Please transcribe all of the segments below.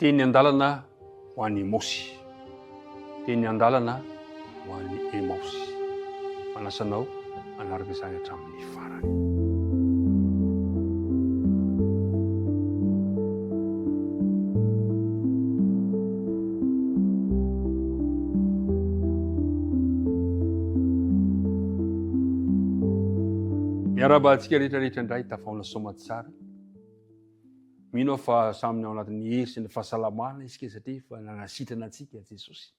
Teny an-dalana ho any Emaosy. Teny an-dalana ho any Emaosy. Manasa anao hanaraka izany hatramin'ny farany. Miarahaba antsika rehetra rehetra indray tafahaona soamatsara. Mino aho fa samy ao anatin'ny hery sy ny fahasalamana isika satria efa nanasitrana antsika Jesosy.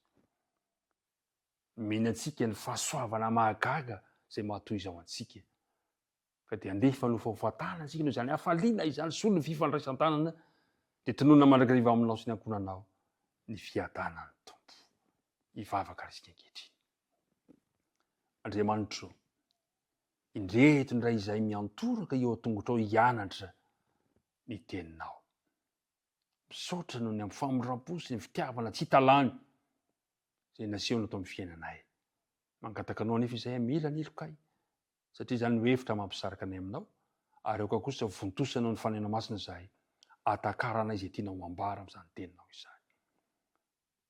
Nomeny antsika ny fahasoavana mahagaga izay mahatoy izao antsika. Ka dia andeha hifanofahofa-tanana isika noho izany hafaliana izany solon'ny fifandraisan-tanana dia tononina mandrakariva aminao sy ny ankohonanao ny fiadanan'ny Tompo. Hivavaka ary isika ankehitriny. Andriamanitro, Indreto indray izahay miantoraka eo an-tongotrao hianatra ny teninao. Misaotra noho ny amin'ny famindram-po sy ny fitiavana tsy hita lany izay nasehonao tao amin'ny fiainanay. Mangataka anao anefa izahay hamela ny helokay, satria izany no hevitra mampisaraka anay aminao, ary aoka kosa vontosanao ny Fanahinao Masina izahay, hahatakaranay izay tianao ho ambara amin'izany teninao izany.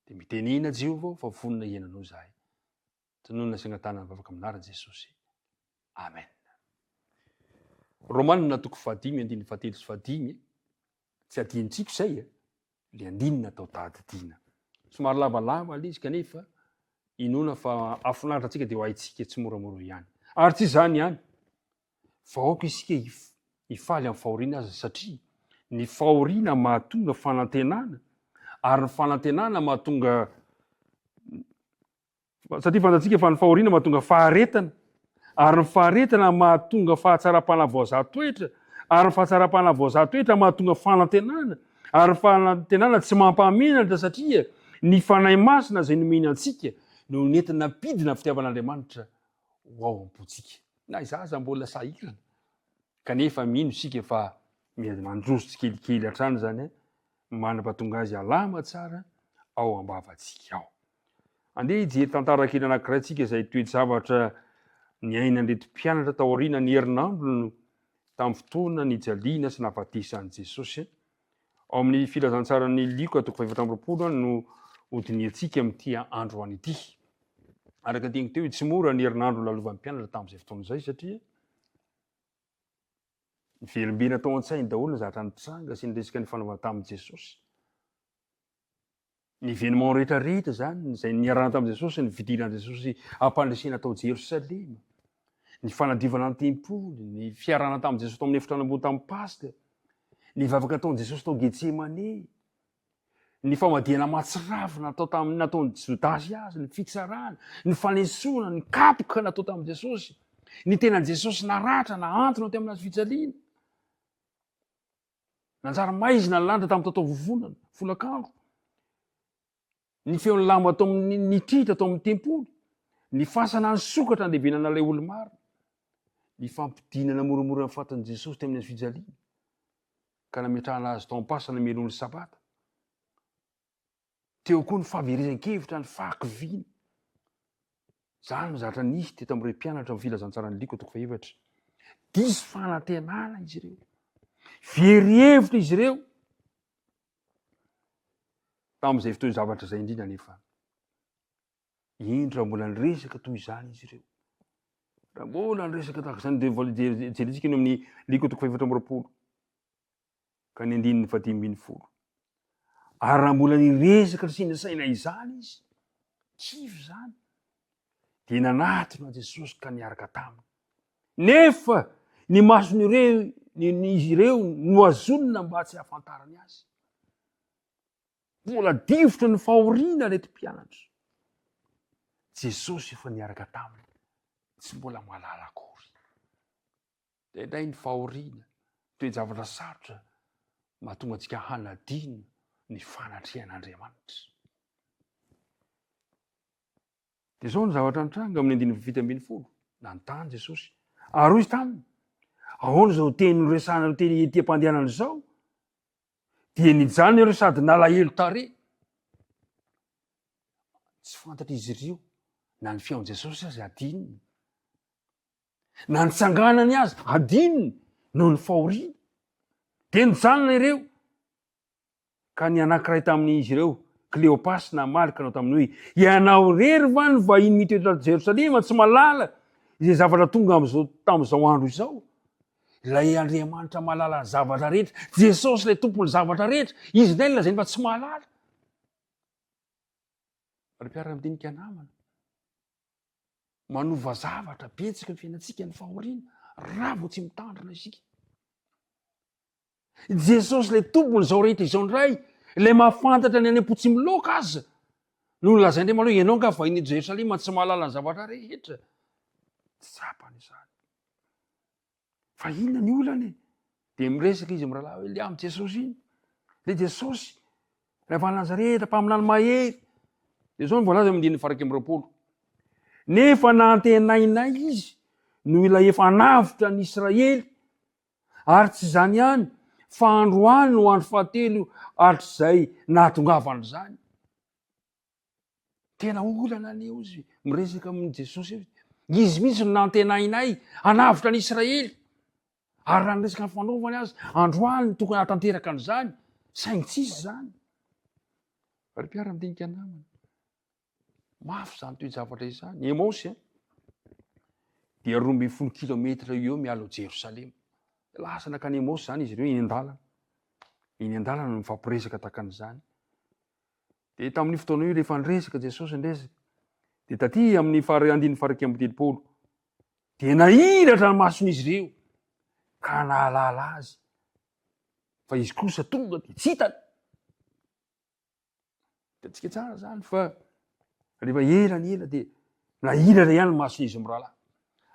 Dia mitenena Jehovah ô fa vonona hihaino anao izahay. Tononina sy angatahana ny vavaka amin'ny anaran'i Jesosy. Amen. Romanina toko fahadimy andininy fahatelo sy fahadimy, tsy adinontsika izay e, le andininy natao tadidiana. Somary lavalava ilay izy kanefa inoana fa hahafinaritra antsika dia ho haintsika tsimoramora ihany. Ary tsy izany ihany, fa aoka isika hifaly amin'ny fahoriana aza satria ny fahoriana mahatonga fanantenana ary ny fanantenana mahatonga Satria fantatsika fa ny fahoriana mahatonga faharetana, ary ny faharetana mahatonga fahatsaram-panahy voazaha toetra, ary ny fahatsaram-panahy voazaha toetra mahatonga fanantenana, ary ny fanantenana tsy mampahamenatra satria ny Fanahy Masina izay nomeny antsika no nentina nampidina ny fitiavan'Andriamanitra ho ao am-pontsika. Na izaho aza mbola sahirana, kanefa mino isika fa mandroso tsikelikely hatrany izany mandra-pahatonga azy halama tsara ao am-bavantsika ao. Andeha hijery tantara kely anankiray tsika izay toe-javatra niainan'ireto mpianatra taoriana ny herinandro no tamin'ny fotoana nijaliana sy nahafatesan'i Jesosy. Ao amin'ny filazantsaran'i Lioka toko fahefatra amby 24 no hodinihantsika amin'ity androany ity. Araka ny teniko teo, tsy mora ny herinandro lalovan'ny mpianatra tamin'izay fotoana izay satria niverimberina tao an-tsainy daholo ny zavatra nitranga sy ny resaka nifanaovana tamin'i Jesosy. Ny événement rehetra rehetra zany, izay niarahana tamin'i Jesosy, ny fidiran'i Jesosy ampandresena tao Jerosalema, ny fanadiovana ny tempoly, ny fiarahana tamin'i Jesosy tao amin'ny efitrano ambony tamin'ny Paska, ny vavaka nataon'i Jesosy tao Getsemane, ny famadihana mahatsiravina natao tamin'ny nataon'i Jodasy azy, ny fitsarana, ny fanesoana, ny kapoka natao tamin'i Jesosy, ny tenan'i Jesosy naratra, nahantona teo amin'ny hazo fijaliana. Nanjary maizina ny lanitra tamin'ny tataovovonana, folakandro. Ny feon'ny lamba tao amin'ny nitritra tao amin'ny tempoly, ny fasana nisokatra handevenana ilay olo-marina, ny fampidinana moramora ny fatin'i Jesosy teo amin'ny hazo fijaliana, ka nametrahana azy tao am-pasana mialoha ny Sabata. Teo koa ny fahaverezan-kevitra, ny fahakiviana. Izany no zavatra nisy teto amin'ireo mpianatra amin'ny filazantsaran'i Lioka toko fahefatra. Diso fanantenana izy ireo. Very hevitra izy ireo. Tamin'izay fotoana zavatra izay indrindra anefa, indro raha mbola niresaka toy izany izy ireo. Raha mbola niresaka tahaka izany, dia jerentsika ny amin'ny Lioka toko fahefatra amby 20. ka ny andininy fahadimy 12. Ary raha mbola niresaka sy nisaina izany izy, kivy izany, dia nanatona an'i Jesosy ka niaraka taminy. Nefa ny mason'ireo izy ireo nohazonina mba tsy hahafantarany azy. Mbola difotra ny fahoriana ireto mpianatra. Jesosy efa niaraka taminy, tsy mbola mahalala akory. Indraindray ny fahoriana, toe-javatra sarotra mahatonga antsika hanadino ny fanatrehan'Andriamanitra. Dia izao ny zavatra nitranga amin'ny andininy 17. Nanontany Jesosy. Ary hoy izy taminy, ahoana izao teny noresahanareo teny ety am-pandehanana izao? Dia nijanona ireo sady nalahelo tarehy. Tsy fantatr'izy ireo na ny feon'i Jesosy aza adinony. Na nitsanganany aza hadinony noho ny fahoriana. Dia nijanona ireo. Ka ny anankiray tamin'izy ireo, Kleopasy, namaly ka nanao taminy hoe, Ianao irery va no vahiny mitoetra ato Jerosalema tsy mahalala izay zavatra tonga amin'izao tamin'izao andro izao? Ilay Andriamanitra mahalala ny zavatra rehetra, Jesosy ilay tompon'ny zavatra rehetra, izy indray no lazainy fa tsy mahalala. Ry mpiara-midinika namana, manova zavatra betsaka ny fiainantsika ny fahoriana raha vao tsy mitandrina isika. Jesosy ilay tompon'izao rehetra izao indray, ilay mahafantatra ny any am-po tsy miloaka aza, no nolazainy hoe ianao nga vahiny eto Jerosalema tsy mahalala ny zavatra rehetra. Tsy tsapany izany. Fa inona ny olana e? Dia miresaka izy mirahalahy hoe le amin'i Jesosy iny. Le Jesosy, ilay avy any Nazareta, mpaminany mahery. Dia izao no voalaza amin'ny andininy faha 21. Nefa nantenainay izy noho ilay efa hanavotra ny Israely Ary tsy izany ihany, fa androany no andro fahatelo hatrizay nahatongavan'izany. Tena olana anie ozy miresaka amin'i Jesosy eo. Izy mihitsy no nantenainay hanavotra ny Israely. Ary raha niresaka ny fanaovany azy, androany no tokony hahatanteraka an'izany, saingy tsisy izany. Ry mpiara-midinika namana. Mafy izany toe-javatra izany. Emaosy a, dia 12 kilometra eo eo miala ao Jerosalema. Lasa nankany Emaosy izany izy ireo eny an-dalana. Eny an-dalana no mifampiresaka tahaka an'izany. Dia tamin'io fotoana io rehefa niresaka Jesosy niresaka, dia taty amin'ny fara andininy faha 31 dia nahiratra ny mason'izy ireo ka nahalala azy fa izy kosa tonga dia tsy hitany. Hitantsika tsara zany fa rehefa ela ny ela dia nahiratra ihany ny mason'izy mirahalahy.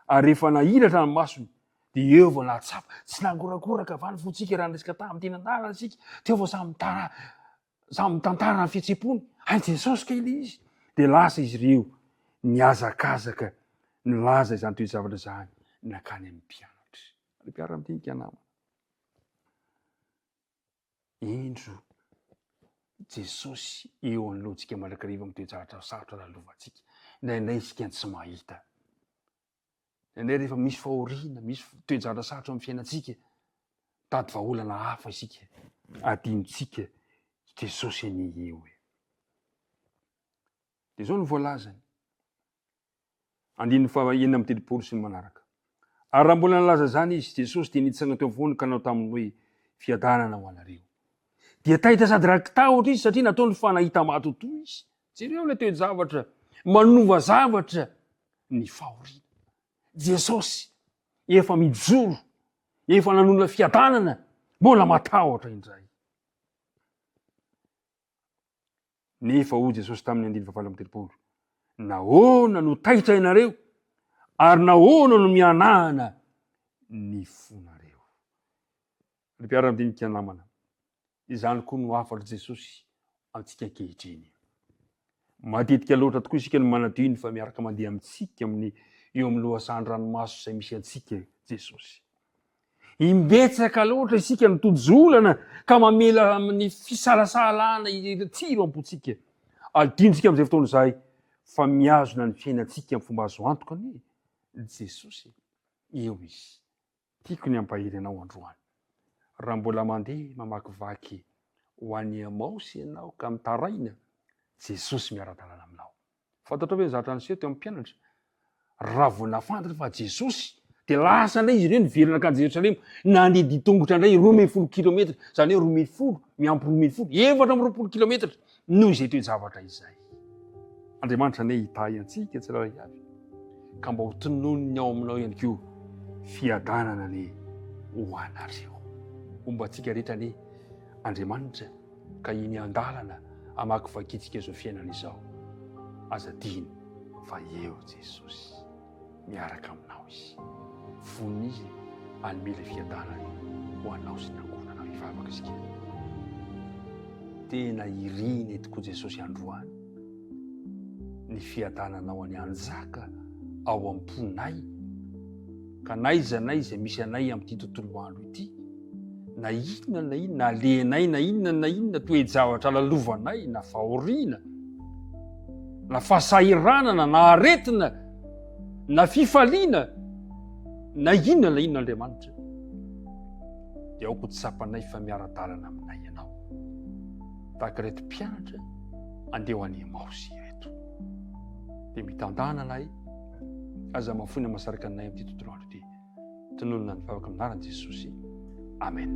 Ary rehefa nahiratra ny masony dia eo vao nahatsapa, tsy nangorakoraka va ny fontsika raha niresaka tamin'ny teny an-dalana isika, teo vao samy mitara, samy mitantara ny fihetseham-pony, hay Jesosy kay ilay izy. Dia lasa izy ireo nihazakazaka nilaza izany toe-javatra izany nankany amin'ny mpianatra. Ry mpiara-midinika namana. Indro Jesosy eo anoloantsika mandrakariva amin'ny toe-javatra sarotra lalovantsika. Indraindray isika tsy mahita. Indraindray rehefa misy fahoriana, misy toe-javatra sarotra amin'ny fiainantsika, mitady vahaolana hafa isika. Adinontsika Jesosy anie eo e. Dia izao no voalazany. Andininy faha 36 sy ny manaraka. Ary raha mbola nilaza izany izy, Jesosy dia nitsangana teo afovoany ka nanao taminy hoe, Fiadanana ho anareo. Dia taitra sady raiki-tahotra izy satria nataony fa nahita matotoa izy. Jereo ilay toe-javatra manova zavatra ny fahoriana. Jesosy efa mijoro, efa nanonona fiadanana, mbola matahotra indray. Nefa hoy Jesosy tamin'ny andininy fahavalo amby 30, Nahoana no taitra ianareo, ary nahoana no mihanahana ny fonareo? Ry mpiara-midinika namana, izany koa no hafatr'i Jesosy antsika ankehitriny. Matetika loatra tokoa isika no manadino fa miaraka mandeha amintsika amin'ny eo amin'ny lohasahan-dranomaso izay misy antsika Jesosy. Imbetsaka loatra isika no tojo olana ka mamela amin'ny fisalasalana ireo tsiro am-pontsika. Adinontsika amin'izay fotoana izay fa mihazona ny fiainantsika amin'ny fomba azo antoka anie Jesosy. Eo Izy. Tiako ny hampahery anao androany. Raha mbola mandeha mamakivaky ho any Emaosy ianao ka mitaraina, Jesosy miara-dalana aminao. Fantatrao ve ny zavatra niseho teo amin'ny mpianatra? Raha vao nahafantatra fa Jesosy, dia lasa indray izy ireo niverina nankany Jerosalema, nandidy tongotra indray 12 kilometatra, izany hoe 12 miampy 12, 24 kilometatra noho izay toe-javatra izay. Andriamanitra anie hitahy antsika tsirairay avy, ka mba ho tononiny ao aminao ihany koa fiadanana anie ho anareo. Homba antsika rehetra anie Andriamanitra. ka eny an-dalana hamakivakintsika izao fiainana izao, aza adino fa eo Jesosy, miaraka aminao Izy. Vonona Izy hanome ilay fiadanany ho anao sy ny ankohonanao. Hivavaka isika. Tena iriny tokoa Jesosy androany ny fiadananao any hanjaka ao am-ponay ka n'aiza n'aiza misy anay amin'ity tontolo andro ity na inona na inona alehanay na inona na inona toe-javatra lalovanay na fahoriana na fahasahiranana na aretina na fifaliana na inona na inona Andriamanitra dia aoka ho tsapanay fa miara-dalana aminay ianao. Tahaka ireto mpianatra andeha ho any Emaosy ireto. Dia mitandana anay, aza mahafoina masaraka anay amin'ity tontolo andro ity. Tononina ny vavaka amin'ny anaran'i Jesosy. Amen.